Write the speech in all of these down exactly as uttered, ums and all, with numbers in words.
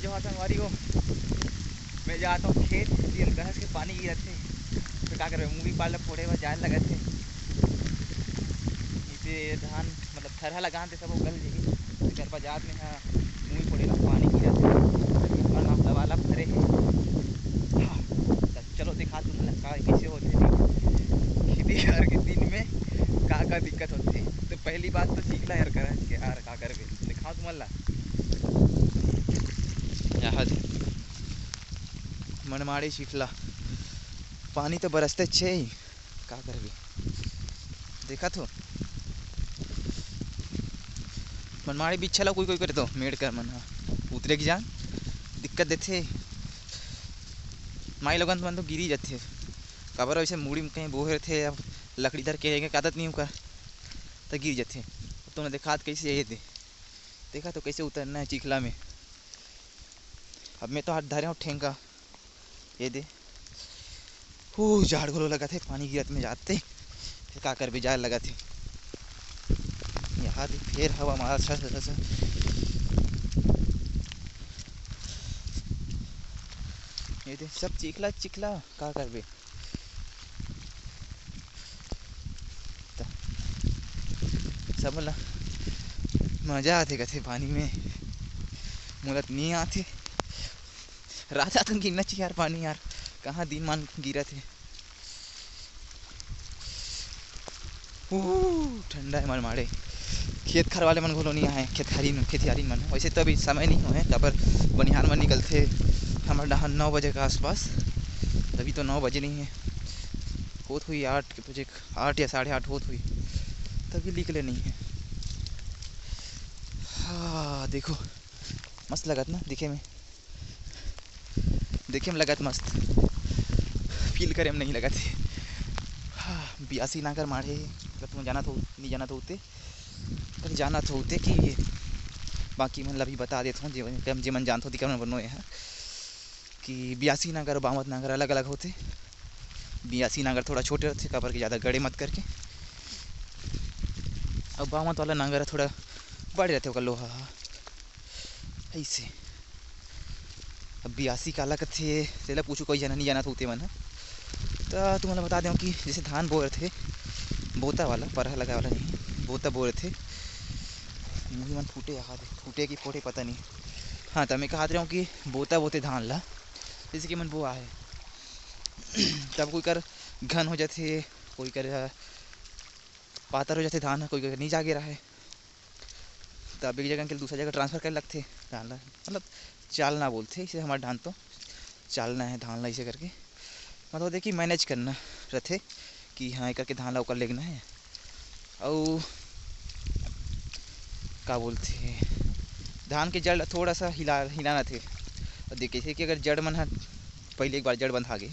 जो संगवारी हो, मैं जात हँव खेत, ये कस के पानी गिरत हे, तो का करबे, मूली पाला फोड़े बर जाए लगत हे। इसे धान मतलब थरहा लगान ते सब गल जाही, तेकर बर जात में हा मूली फोड़े ला पानी गिरत हे, और नाप दवा ला भरे हे। हाँ, त चलो देखा तुम ला का कैसे होथे खेती यार के दिन में का का दिक्कत होथे। तो पहली बात तो चीखला यार करा के यार का करबे, देखा तुमन ला। यहाँ दे। मनमाड़ी चिखला, पानी तो बरसते छे ही, का करबे? देखा तो मनमाड़ी बिच्छा ला कोई कोई करे तो मेड़ कर मन हा उतरे की जान दिक्कत देथे। माई लोगन मन तो गिरी जाथे, काबर वैसे मुड़ी में कहीं बोहे रथे या लकड़ी धर के आदत नहीं ओकर, तो गिर जाथे। तुमने देखा कैसे ये दे, देखा तो कैसे उतरना है चिखला में। अब मैं तो हाथ धरे हूँ ठेंगा, ये दे। हू, झाड़ घलो लगत हे, पानी गिरत में जाते, फिर का करबे, जाए लगत हे। यहाँ दे, फेर हवा मारा, अच्छा, अच्छा, अच्छा। ये दे, सब चिखला, चिखला, का करबे। त सब ला मजा आथे कथे पानी में, मोला त नी आथे। रात रात गिरना चाहिए यार पानी यार, कहाँ दिन मान गिरत हे। ऊ, ठंडा है मनमाड़े। खेत खार वाले मन घलो नहीं आए, खेत खारी, खेतियारी मन। वैसे तो अभी समय नहीं होए, काबर बनिहार मन निकलथे हमर डहान नौ बजे के आसपास, तभी तो नौ बजे नहीं है। होत हुई आठ के बजे, आठ या साढ़े आठ होत हुई, तभी निकले नहीं है। हाँ, देखो, मस्त लगत ना दिखे में, देखे में लगत मस्त, फील करे में नहीं लगत हे। हाँ, बियासी नांगर माढ़े, अगर तुम जानत हो, नहीं जानत हो उते, अगर जानत हो उते कि बाकी मन ला भी बता देत हूँ, जे, जे मन जानत हो, दिक्कत मन बनो ये है कि बियासी नांगर और बावत नांगर अलग-अलग होते। बियासी नांगर थोड़ा छोटे रहते, काबर के ज़्यादा गड़े मत करके, और बावत वाला नांगर थोड़ा बड़े रहते, ओकर लोहा हा। ऐसे। अब बियासी काला कथे, तेला पूछू, कोई जना नहीं जानत होते मन ह। त तुमन ला बता देव कि जैसे धान बोए रथे, बोता वाला, परहा लगाए वाला नहीं, बोता बोए रथे। मुही मन फूटे, आहा दे, फूटे कि फोड़े, पता नहीं। हाँ, त मैं कहत रहूँ कि बोता बोते धान ला, जैसे कि मन बोआ है। तब कोई कर घन हो जाथे, कोई कर पातर हो जाथे धान ह, कोई कर नहीं जागे रहे। तब एक जगह के दूसरा जगह ट्रांसफर करे लगथे धान ला, मतलब चालना बोलथे, इसे हमारे धान तो चालना है धान ला, इसे करके मतलब देखी मैनेज करना रहथे कि हाँ, ये करके धान ला ओकर लेगना है। अउ का बोलथे, धान के जड़ ला थोड़ा सा हिला, हिलाना थे। और देख, जैसे कि अगर जड़ मन ह पहले एक बार जड़ बंधा गे,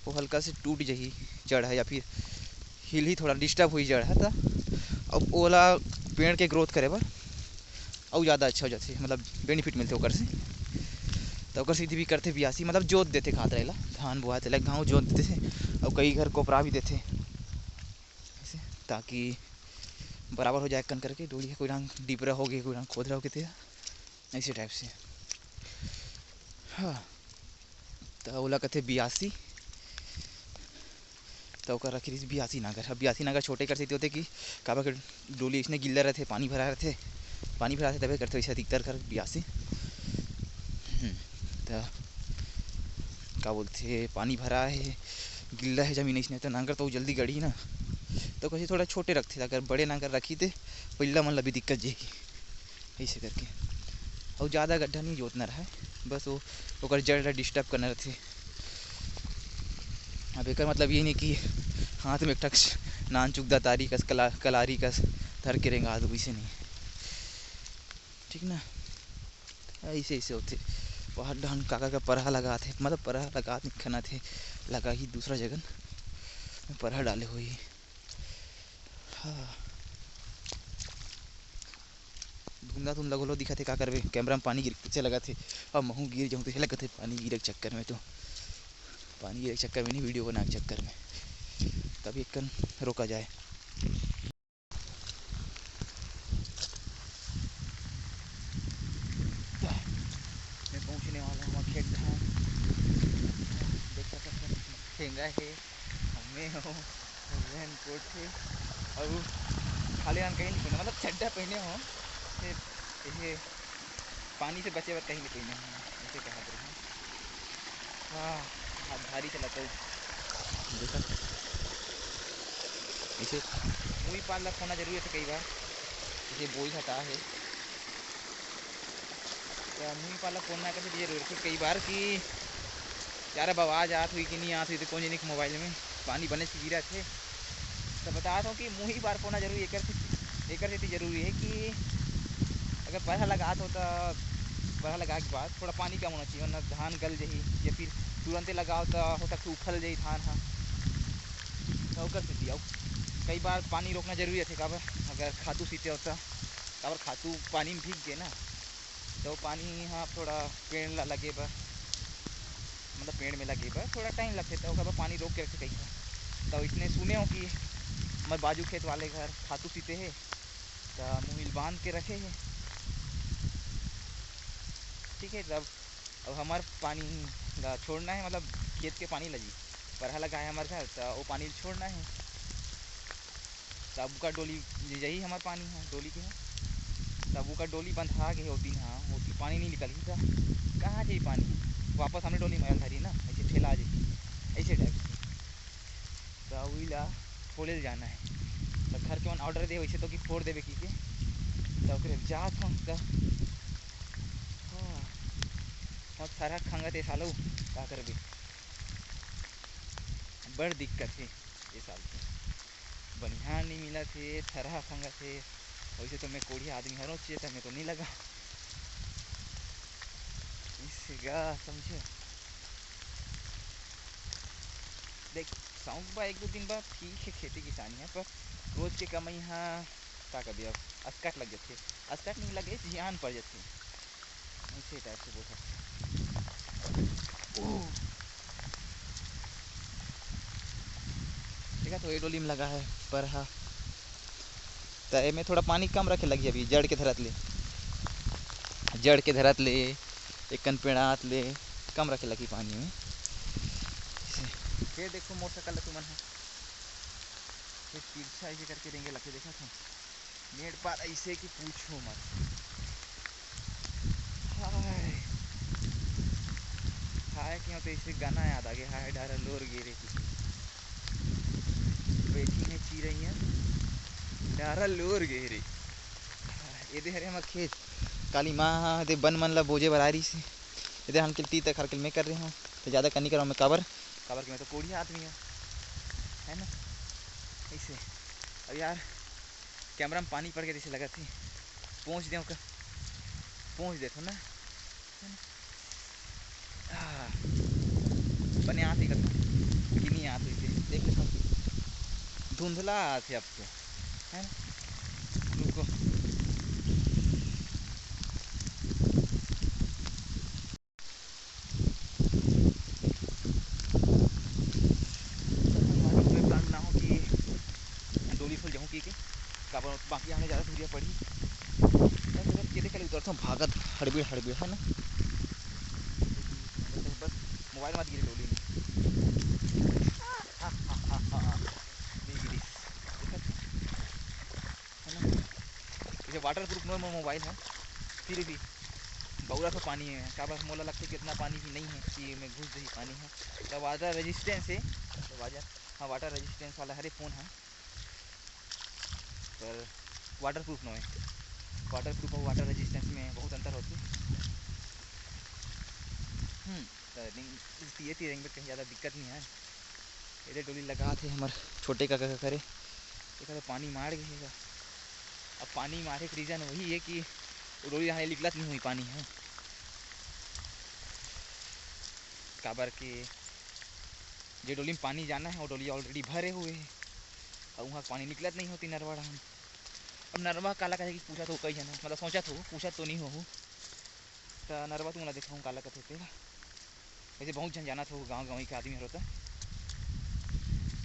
वो हल्का से टूट जही जड़ है या फिर हिलही, थोड़ा डिस्टर्ब हुई जड़ है, त अब ओला पेड़ के ग्रोथ करे बर अउ ज़्यादा अच्छा हो जाथे, मतलब बेनिफिट मिलथे ओकर से। त ओकर सेती भी करथे बियासी, मतलब जोत देथे खातरा ला, धान बोआथे तेला घाव जोत देथे, अउ कई घर कोपरा भी देथे ऐसे, ताकि बराबर हो जाए कन करके। डोली कोई रंग डिबरा हो गए, कोई रंग खोदरा हो गए, ऐसे टाइप से। हाँ, त ओला कथे बियासी। त ओकर रखी रहिस बियासी नांगर। अब बियासी नांगर छोटे कर सेती होथे कि काबर के डोली इसने गिल्ला रहथे, पानी भरा रहथे, पानी भरा रहथे तबे करथे वैसे अधिकतर कर बियासी। हम्म, त का बोलथे, पानी भरा हे, गिल्ला हे जमीन, इसने त नांगर तो जल्दी गड़ी ना, तो कइसे थोड़ा छोटे रखथे। अगर बड़े नांगर रखी ते पहिला मन ला भी दिक्कत जेही। ऐसे करके। अउ ज़्यादा गड्ढा नहीं जोतना रहे, बस वो ओकर जड़ ला डिस्टर्ब करना रहथे। अब एकर मतलब ये नहीं कि हाथ में एक ठक नान चुक दतारी कस, कला-, कलारी कस धर के रेंगा दो, वैसे नहीं, ठीक ना। ऐसे, ऐसे होथे। वहाँ डहन काका का परहा लगात हे, मतलब परहा लगात नहीं, खनत हे, लगा ही दूसरा जगह परहा डाले हुई। हाँ। धुंधा धुंधा घलो दिखत हे, का करबे, कैमरा में पानी गिर पीछे लगत हे। अब महूँ गिर जाऊँ तो हे लगत हे पानी गिरे के चक्कर में, तो पानी गिरे के चक्कर में नहीं, वीडियो बनाए के चक्कर में। तभी एक कन रोका जाए। वाला हमर खेत खार। देखत हव, ठेंगा हे, हमें हो, रेनकोट हे, अउ खाली हम कहीं नहीं पहने, मतलब चड्डा पहने हो, फिर ये पानी से बचे बर कहीं नहीं पहने हो, ऐसे कहा थे। हाँ, हाथ भारी चला तो देखा, ऐसे मुई पार ला खोना जरूरी है कई बार, जैसे बोई हटा है, त मुही पाला फोड़ना के लिए जरूरत है कई बार कि यार अब आवाज़ आत हुई कि नहीं आत हुई, तो कौन जनी के मोबाइल में पानी बने से गिरत हे। तो बतात हूँ कि मुही बार फोड़ना जरूरी एकर से, एकर सेती जरूरी है कि अगर परहा लगात हो तो परहा लगाए के बाद थोड़ा पानी कम होना चाहिए, वरना धान गल जाही या फिर तुरंते लगाओ तो हो सकता उफल जाही धान हा, तो ओकर सेती। अउ कई बार पानी रोकना जरूरी रहथे, काबर अगर खातू सीते हो तो, काबर खातू पानी में भीग गए ना, तो वो पानी ह थोड़ा पेड़ ला लगे बर, मतलब पेड़ में लगे बर थोड़ा टाइम लगथे, तो ओकर बर पानी रोक के रखे कहिथे। तो इसने सुने हो कि हमर बाजू खेत वाले घर खातू सीते हे, तो मुहिल बांध के रखे हे। ठीक है, तब अब हमार पानी ला छोड़ना है, मतलब खेत के पानी ला जी, परहा लगाए हमार घर, तो वो पानी छोड़ना है। तब का डोली जे जाही हमार पानी ह, डोली के ह, तब ओकर डोली बंधा के हे ओती ह, ओती पानी नहीं निकलही त कहाँ जाही पानी? वापस हमरे डोली में आयल धरी ना, ऐसे ठेला जाही, ऐसे टाइप से। त उही ला फोड़े ल जाना है। त घर के मन ऑर्डर दे वैसे तो कि फोड़ देबे की के, त ओकरे जात हूँ त हाँ, बहुत सारा खंगत है सालो, का करबे, बड़ दिक्कत है ये साल के। बनिहार नहीं मिलत हे, थरहा खंगत हे। वैसे तो मैं कोढ़िया आदमी हरों, चे त मैं तो नहीं लगा इसगा, समझे। देख, शौक बा, एक दो दिन बा, ठीक है, खेती किसानी है, पर रोज के कमाई हाँ का कभी अब अस्कट लग जाथे, अस्कट नहीं लगे, जियान पड़ जाथे। ऐसे टाइप से बोल सकते हैं। ओह। देखा तो ये डोली में लगा है परहा, त एमे थोड़ा पानी कम रखे लगी अभी, जड़ के धरत ले, जड़ के धरत ले, एक कन पेड़ात ले, कम रखे लगी पानी में। फिर देखो मोटरसाइकिल ला तुमन ह, फिर तिरछा ऐसे करके रेंगे लगे, देखा था। मेड़ पार ऐसे कि पूछो मत। हाय, हाय, क्यों तो ऐसे गाना याद आ गया, हाय डारा लोर गे रे की। बैठी है चिरैया, डारा लोर गे रे। ये दे हरे हमर खेत, काली माँ दे बन मन ला बोजे बर आ रही से। ये दे हन के ती तक हर के मैं कर रहे हूँ, तो ज़्यादा करनी करो मैं काबर, काबर कि मैं तो कोढ़िया आदमी हूँ, है ना। ऐसे अब यार कैमरा में पानी पड़ के जैसे लगा थी, पहुँच दे ओकर, पहुँच देथो ना। हाँ, बने आत ही करता कि नहीं आत हुई थे, देख लेता हूँ। धुंधला आत है अब तो, है ना? रुको। मैं प्लान बनाऊँ कि डोली फुल जाऊँ की के, काबर बाकी आने ज़्यादा दूरिया पड़ी। बस अगर केले खाली उतरता हूँ, भागत हड़बीड़ हड़बीड़, है ना? बस मोबाइल मत गिरे डोली में। नहीं गिरी। है ना? ये वाटर प्रूफ नो मोबाइल है, फिर भी बौरा तो पानी है। काबर मोला लगता है कि इतना पानी भी नहीं है कि मैं घुस जाही पानी है। तो वाटर रेजिस्टेंस है, तो वाटर, हाँ, वाटर रेजिस्टेंस वाला हरे फ़ोन है, पर वाटर प्रूफ नो है। वाटर प्रूफ और वाटर रेजिस्टेंस में बहुत अंतर होती है। हम्म, तो रिंग, ये थी रिंग में कहीं ज़्यादा दिक्कत नहीं है। एदे डोली लगा थे हमर छोटे काका का करे, एकर पानी मार गए हेगा। अब पानी मारे के रीज़न वही है कि वो डोली यहाँ निकलत नहीं हुई पानी है, काबर के जे डोली में पानी जाना है वो डोली ऑलरेडी भरे हुए है, और वहाँ पानी निकलत नहीं होती नरवा डहन। अब नरवा काला कहे कि पूछा तो कई जन, मतलब सोचा तो पूछा तो नहीं हो, तो नरवा तुमला दिखाऊँ काला कथे तेला। वैसे बहुत झन जानत हो, गाँव गाँव के आदमी हरो त,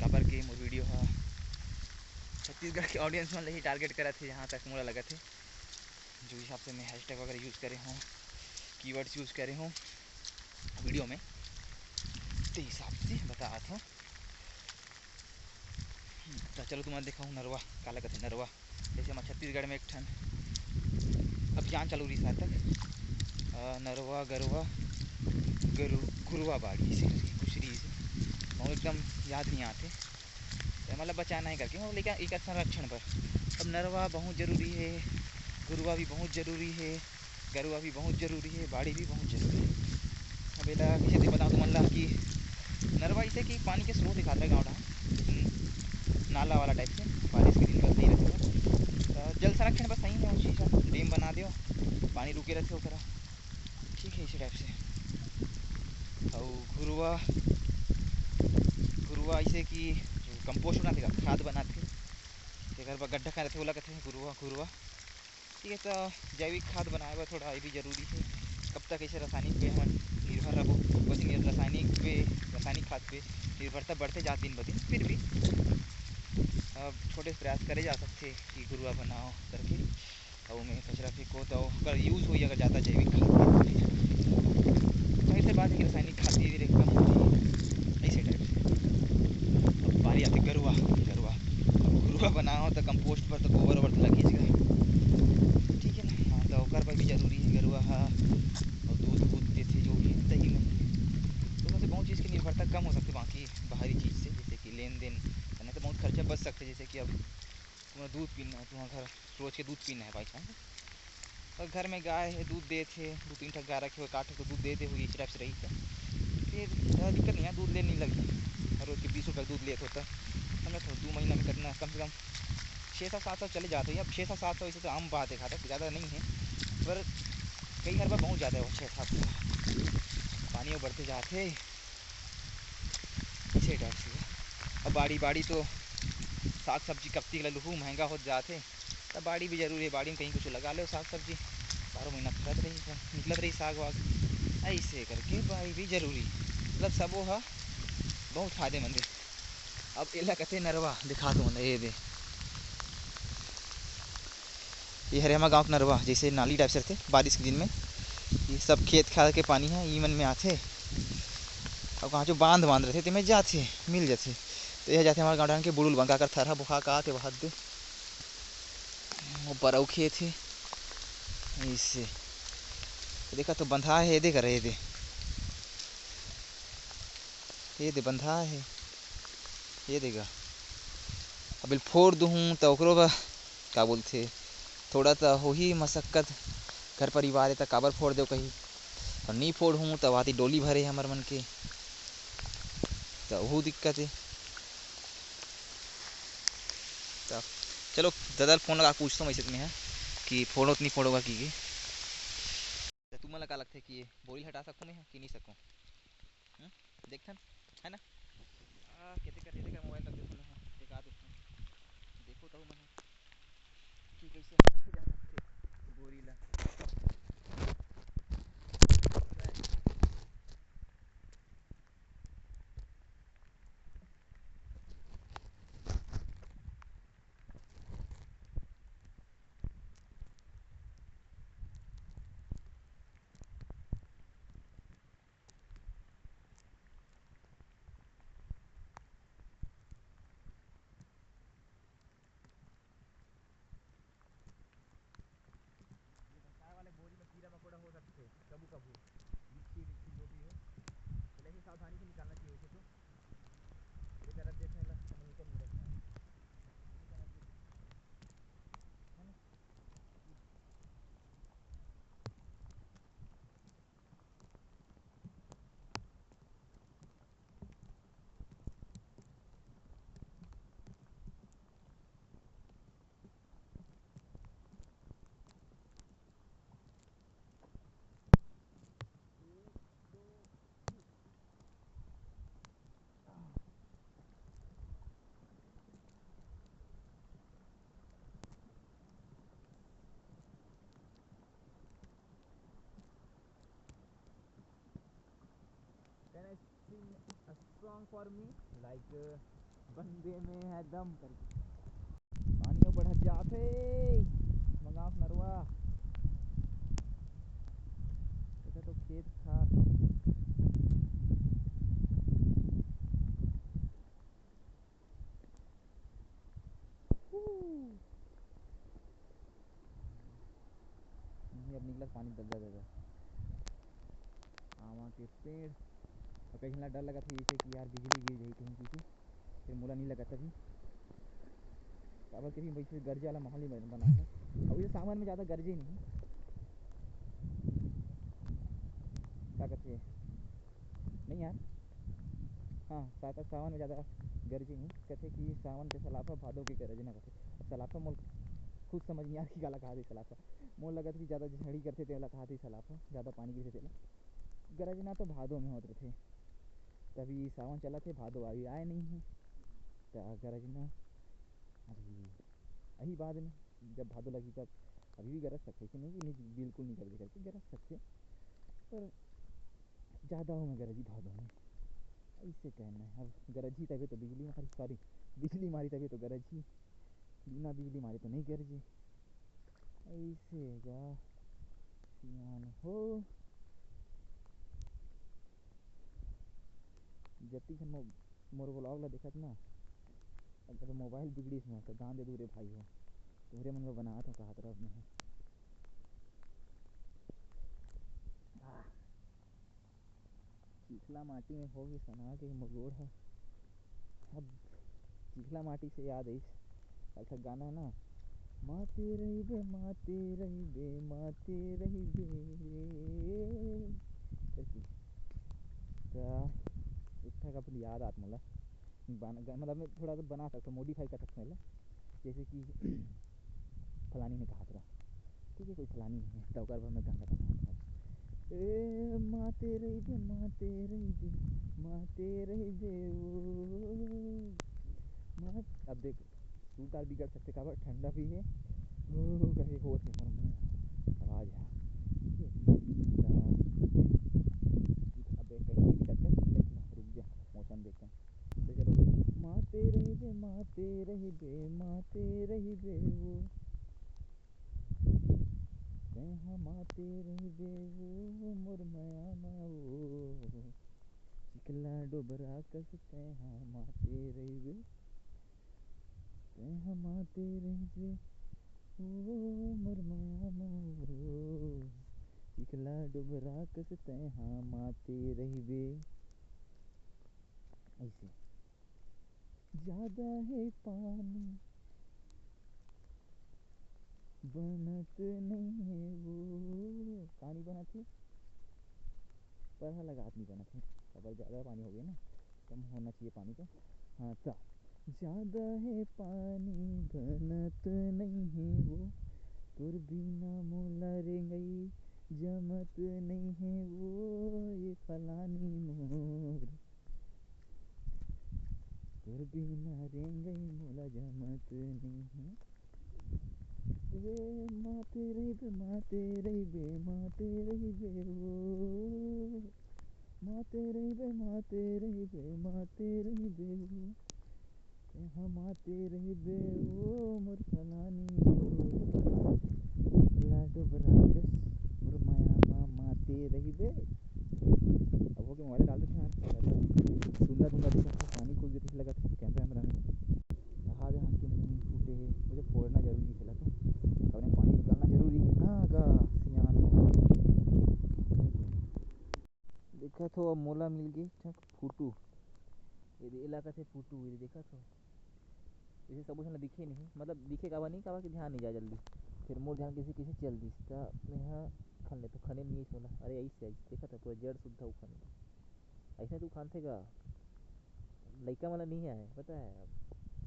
काबर के मोर वीडियो ह छत्तीसगढ़ के ऑडियंस मन ल ही टारगेट करत हे, जहाँ तक मोला लगत हे। जो हिसाब से मैं हैशटैग वगैरह यूज़ करे हूँ, कीवर्ड्स यूज़ करे हूँ, वीडियो में, ते हिसाब से बतात हूँ। त चलो तुमन देखाहूँ नरवा, काला कथे नरवा। जैसे हमर छत्तीसगढ़ में एक ठन अभियान चालू रहिस आज तक, अ, नरवा, गरवा, गरु-, घुरवा बाड़ी, इसे करके कुछ रहिस हे, मोर एकदम याद नहीं आते। त मतलब बचाना है करके, मतलब लेकिन एकर संरक्षण बर। अब नरवा बहुत जरूरी है, घुरवा भी बहुत जरूरी है, गरवा भी बहुत जरूरी है, बाड़ी भी बहुत जरूरी है। अब एला कइसे बताऊँ तुमन ला कि नरवा इसे कि पानी के स्रोत दिखात रहे गाँव डहर, लेकिन नाला वाला टाइप से, बारिश के दिन बस नहीं रहता। त जल संरक्षण बस सही है, वो चीज़ है, डैम बना दो, पानी रुके रहते ओकरा, ठीक है, इसी टाइप से। और घुरवा, घुरवा इसे कि कंपोस्ट बनाते का, खाद बनाते, तेकर बर गड्ढा कहाँ रहते, ओला कहते हैं घुरवा, घुरवा। ठीक है, तो जैविक खाद बनाए बर थोड़ा ये भी जरूरी है। कब तक ऐसे रासायनिक पे हमन निर्भर रहबो? वैसे नि-, रासायनिक पे, रासायनिक खाद पे निर्भरता बढ़ते जात दिन ब दिन। फिर भी अब छोटे से प्रयास करे जा सकते कि घुरवा बनाओ करके, और ओमे कचरा फेंको तो ओकर यूज़ होई अगर ज़्यादा जैविक खाद के। जाहिर सी बात है कि रासायनिक खाद धीरे धीरे कम होती है, ऐसे टाइप से। अब बारी आती गरुआ, गरुआ। अब घुरवा बनाओ तो कंपोस्ट पर तो गोबर ओबर तो लग ही जाएगा, ठीक है ना? हाँ, तो ओकर पर भी जरूरी है गरुआ हा। और दूध, दूध देथे जो भी दही में, तो सबसे बहुत चीज़ की निर्भरता कम हो सकती है बाकी बाहरी चीज़ से, जैसे कि लेन देन, नहीं तो बहुत खर्चा बच सकते हैं। जैसे कि अब तुम्हें दूध पीना है, तुम्हारा घर रोज के दूध पीना है बाई चांस, और घर में गाय है, दूध देत हे, दू तीन ठक गाय रखे हुए, काट तो दूध देते हुए इस टाइप से रही था, फिर ज़्यादा दिक्कत नहीं है, दूध लेने नहीं लगता। और रोज के बीस रुपये दूध लेत होता, समझ तो दो महीना में कितना, कम से कम छः सौ सात सौ चले जाते हैं। अब छः सौ सात सौ ऐसे तो आम बात है, खाता ज़्यादा नहीं है, पर कई घर पर बहुत ज़्यादा है वो छः सात सौ। पानी वो बढ़ते जाते, इसे टाइप से। अब बाड़ी, बाड़ी तो साग सब्जी कब तक लुहू, महंगा होत जात हे। तब बाड़ी भी जरूरी है, बाड़ी में कहीं कुछ लगा ले साग सब्जी, बारह महीना फरत रही, निकलत रही साग वाग, ऐसे करके बाड़ी भी जरूरी, मतलब सबो हा बहुत फायदेमंद है। अब एला कथे नरवा, दिखा दो ना, ये दे, ये हरे हमर गाँव के नरवा, जैसे नाली टाइप से रहते, बारिश के दिन में ये सब खेत खार के पानी है, ई मन में आथे। अब कहाँ जो बांध, बांध रहते, तेमे जाथे, मिल जाथे। तो यह जाथे हमारे गाँव डाहर के बुड़ुल बांध, काकर थरहा बोहा का आथे, वहाँ दे। वो बरऊ खेत है, ऐसे। देखा तो बंधा है, ये दे कर, ये दे। ये दे बंधा है, ये दे गा। अब एला फोड़ दूहूँ त ओकरो बर का बोलथे, थोड़ा त होही मशक्कत, घर परिवार हे त काबर फोड़ देव कही, और नी फोड़हूँ त वाती डोली भरे हमर मन के, त ओहू दिक्कत हे। त चलो दादा ल फोन लगा के पूछथों वैसे तो मैं कि फोड़ो त नी फोड़ो गा कि, कि। त तुमन ला का लगथे कि ये बोरी ल हटा सकथों मैं कि नी सकथों? हम्म? देखथन, है ना? आ, केते कर, केते कर मोबाइल रख देथन, हाँ, टेका देथन। देखो तहु मन ह कि कइसे हटाए जा सकथे बोरी ला। ये बरसात वाले बोरी में कीड़ा मकोड़ा हो सकथे कभू कभू, बिच्छी बिच्छी जो भी हो, तो लेकिन सावधानी से निकालना चाहिए उसे तो। ये तरफ देखने ला, हमें ऊपर नहीं रखना है। ये तरफ देखो। है ना? Can I sing a song for me? Like, uh, बंदे में है दम करके। पानी अउ बढ़त जात हे, मगाफ नरवा। एकर तो खेत खार। ददा, ददा। आमा के पेड़। अउ कई झन ला डर लगत हे, जइसे कि यार बिजली गिर जाही कहीं कुछ। फेर मोला नहीं लगत अभी, काबर कि अभी वइसे गरजे वाला माहौल नहीं बन-, बना है। अउ ये सावन में ज़्यादा गरजे नहीं, का कथे, नहीं यार, हाँ, सावन में ज़्यादा गरजे नहीं, कथे कि सावन के सलाफा भादो के गरजना कथे। अब सलाफा मोल खुद समझ नहीं आत कि काला कहा दे सलाफा। मोल लगत कि ज़्यादा झड़ी करथे तेला कहा दे सलाफा, ज़्यादा पानी गिरथे तेला। गरजना तो भादो में होत रथे, तभी सावन चलत हे, भादो अभी आए नहीं है, त गरजना अभी अही बाद में, जब भादो लगही तब। अभी भी गरज सकथे, ऐसे नहीं कि नहीं, बिल्कुल नहीं गरज सकथे, गरज सकथे, पर ज़्यादा हो में गरजी भादो में, ऐसे कहना है। अब गरजी तभी तो बिजली मारी, सॉरी, बिजली मारी तभी तो गरजी, बिना बिजली मारे तो नहीं गरजी। ऐसे का सियान हो। जति झन मो-, मोर vlog ला देखत ना, अगर मोबाइल बिगड़िस ना, तो गांव दे दूरे भाई हो, तोहरे मन बर बनात हो, कहत रहब मैं। आह। चिखला माटी में हो गइस बना के मोर गोड़ ह। अब चिखला माटी से याद आइस, कल तक गाना है ना, माते रहिबे, माते रहिबे, माते रहिबे करके। त एक ठक अपन याद आत मोला, बन-, ग-, मतलब मैं थोड़ा सा बना सकता हूँ, modify कर सकता हूँ एला। जैसे कि फलानी ने कहा था, ठीक है, कोई फलानी है, तो ओकर बर मैं गाना बना सकता हूँ। ए, माते रहिबे, माते रहिबे, माते रहिबे, ओ, मात-, अब देख, सुर ताल बिगड़ सकथे, काबर ठंडा भी हे, ओ, कहे होत हे मोर मुंह, आवाज हे, ठीक हे? त, अबे, कहीं नहीं दिखत का, देख ना, रुक जा, मौसम देखते हैं। तो चलो, माते रहिबे, माते रहिबे, माते रहिबे, ओ, तैं हा माते रहिबे, ओ, मोर मया मा, ओ, चिखला डोबरा कस तैं हा माते रहिबे, तैं हा माते रहिबे, ओ मोर मया मा, ओ चिखला डोबरा कस तैं हा माते रहिबे। ऐसे। ज्यादा हे पानी, बनत नहीं हे वो। पानी बनत हे, पर हा लगात नहीं बनत हे, काबर ज्यादा पानी हो गया ना, कम होना चाहिए पानी तो। हाँ, त ज्यादा हे पानी, बनत नहीं हे वो, तोर बिना मोला रेंगई जमत नहीं हे वो, ये फलानी मोर। तोर बिना रेंगई मोला जमत नहीं हे। ए, माते रहिबे, माते रहिबे, माते रहिबे ओ। माते रहिबे, माते रहिबे, माते रहिबे ओ। तैं हा माते रहिबे ओ मोर फलानी ओ। चिखला डोबरा कस मोर मया मा माते रहिबे। अब हो के मोबाइल डाल देते हैं यार, ज्यादा धुंधला धुंधला दिखत हे, पानी घुस गे तइसे लगत हे कैमरा वैमरा में। नहा दे हाथ के मुंह फूटे हे, मुझे फोड़ना जरूरी हे ला तो, अपने पानी निकालना जरूरी हे ना गा सियान हो। देखत हो, अब मोला मिल गे एक ठक फुटू, ये दे, एला कथे फुटू, ये देखत हो, इसे सबो झन ला दिखे नहीं, मतलब दिखे काबर नहीं, काबर कि ध्यान नहीं जाए जल्दी, फिर मोर ध्यान कइसे कइसे चल दिस, त मैं हा खन ले, तो खने नहीं आइस मोला, अरे ऐसे आइस, देखत हो, पूरा जड़ सुद्धा उखन गे। ऐसे तो उखानथे गा, लइका मन ला नहीं आए, पता है, अब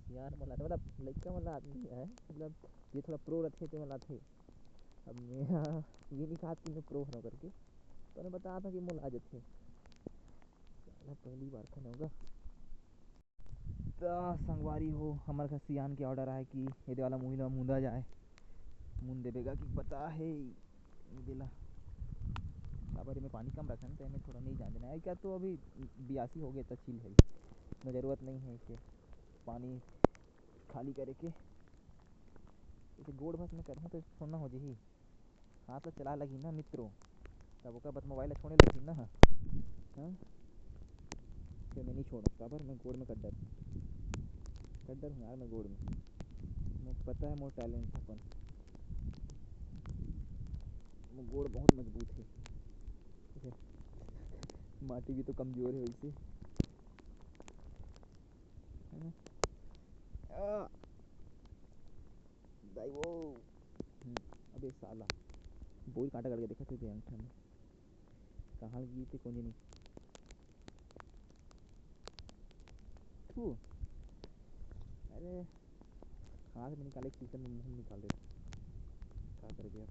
सियान मन ला, मतलब लइका मन ला आदमी नहीं आए, मतलब ये थोड़ा प्रो रथे, ते मन ला आथे। अब मैं ये नहीं कहा कि मैं प्रो हूँ करके, तो मैं बता था कि मोला आ जाथे। साला पहली बार खने होगा। त संगवारी हो, हमर घर सियान के ऑर्डर आए कि ये दे वाला मुही ला मुंदा जाए। मुंद देबे गा कि पता हे, ये दे ला। काबर एमे पानी कम रखन, त एमे थोड़ा नहीं जान देना। क्या तो अभी बियासी हो गए, त चिल है, इतना जरूरत नहीं है इसे पानी खाली करे के। इसे गोड़ भस में करहूँ, तो छोड़ना हो जही। हाथ ला चलाए लगही ना मित्रो, तब ओकर बाद मोबाइल ला छोड़े लगही ना। हाँ? फिर मैं नहीं छोड़ूँ, काबर मैं गोड़ में कड्डर, कड्डर हूँ यार मैं गोड़ में। मोके पता है मोर टैलेंट अपन। गोड़ बहुत मजबूत हे। माटी भी तो कमजोर हे वैसे, है ना? आ, दाई वो। हम्म, अबे साला, बोरी कांटा करके देखा थे अंगठा में, कहाँ लगी थे कोनी नहीं। थू। अरे, हाथ में निकाले, शीशे में मुंह निकाल देते। क्या कर दिया?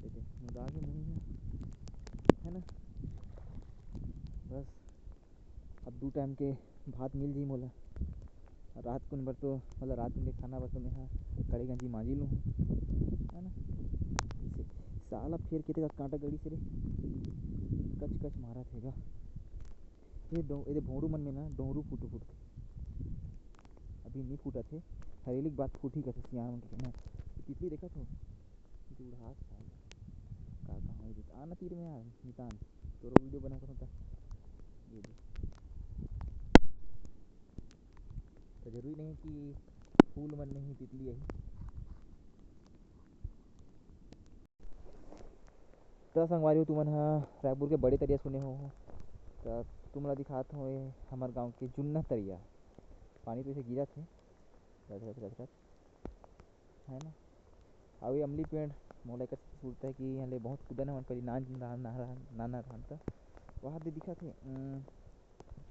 देते, मुदा के मुंह है, है ना? बस, अब दू टाइम के भात मिल जाई मोला। रात कुन बर तो, मतलब, रात कुन के खाना बर तो मैं हा कड़े गंजी मांजी लूँ, है ना? से-, साला फेर के तेरा कांटा गड़ी से रे, कच कच मारा थे गा। ये डो-, ये भोंडू मन में ना डोंगरू फूटू फूटते। अभी नहीं फूटत हे, हरेली के बाद फूटी कथे सियान मन के कहना। तितली देखत हो? तितली उड़ात साला। का कहाँ हो देता? आना तीर में यार, नितान। तोरो वीडियो बना करो ता। ये दे। तो जरूरी नहीं कि फूल मन में ही तितली आई। त संगवारी हो, तुमन ह रायपुर के बड़े तरिया सुने हो, त तुमला दिखात हो, ये हमर गांव के जुन्ना तरिया। पानी तो ऐसे गिरत हे, रच, रच, रच, रच, है ना? अउ ये अमली पेड़, मोला एकर सुरता है कि यहाँ ले बहुत कुदन हमन पहली नान, नान, नान, नान, नान रहन त वहाँ दे दिखत हे। उम,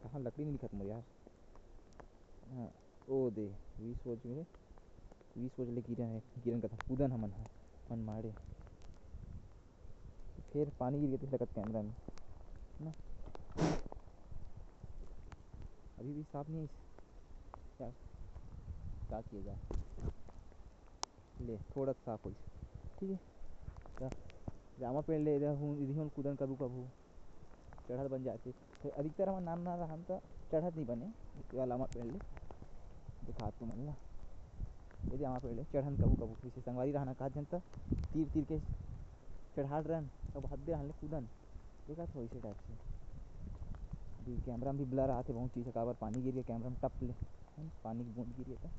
कहाँ लकड़ी नहीं दिखत मोर यार। हाँ, ओ दे, बीस वोल्ट में, बीस वोल्ट ले गिरन है, गिरन कथा कुदन हमन ह, मन मारे। फिर पानी गिर गए तो लगत कैमरा में, है ना? अभी भी साफ नहीं है क्या? क्या किया जाए? ले, थोड़ा साफ होइस, ठीक है। त जामा पेड़ ले इधर हूँ, इधर हूँ कुदन कभू कभू, चढ़त बन जाते। तो अधिकतर हमर नान नान रहन त चढ़त नहीं बने, इसके वाला आमा पेड़ ले दिखा तुमन ला। यदि आमा पेड़ ले चढ़न कभू कभू, जैसे संगवारी रहना कहा जन त तीर तीर के चढ़ात रहन, तब हद दे रहन ले कुदन, देखा तो इसे टाइप से। अभी कैमरा में भी ब्लर आते बहुत चीज़ है, काबर पानी गिर गया कैमरा में टप ले, है ना? पानी की बूंद गिर गया था।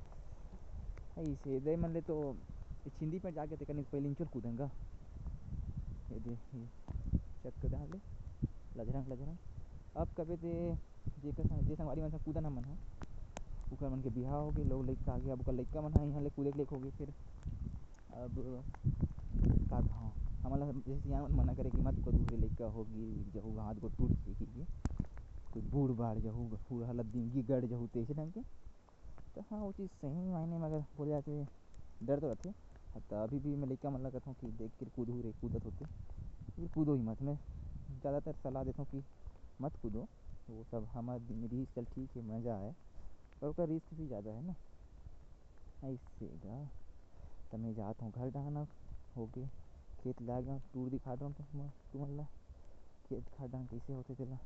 ऐसे दे मन ले तो ये छिंदी पे जाके तेकर नहीं पहले इंचुल कूदेंगा। ये दे, ये चेक कर दे ले, लजरंग, लजरंग। अब कबे ते जेकर संग, जे संगवारी मन से कूदन हमन ह, ओकर मन के बिहाव हो गए, लोग लइका आ गया, अब ओकर लइका मन ह यहाँ ले कूदे के लेक हो गए। फिर अब का कहा, हमन ला जैसे सियान मन मना करे कि मत कूदू रे लइका, हो गिर जहू, हाथ गोड़ टूट जाही, कोई बूड़ बाड़ जहू, बूढ़ा लद्दी गिर गड़ जहू, तो ऐसे ढंग के। तो हाँ, वो चीज़ सही मायने में अगर बोले जाए तो डर तो रहते। हाँ, तो अभी भी मैं लइका मन ला कहता हूँ कि देख के कूदू रे, कूदत होते, फिर कूदो ही मत। मैं ज़्यादातर सलाह देता हूँ कि मत कूदो, वो सब हमारे दिन में रिस्क, चल ठीक है, मज़ा आए, पर ओकर रिस्क भी ज़्यादा है ना। ऐसे गा, त मैं जात हूँ घर डाहन, हो गए खेत लाग गया, टूर दिखा दूँ तुम, तुमन ला खेत खार डाहन कैसे होते तेला।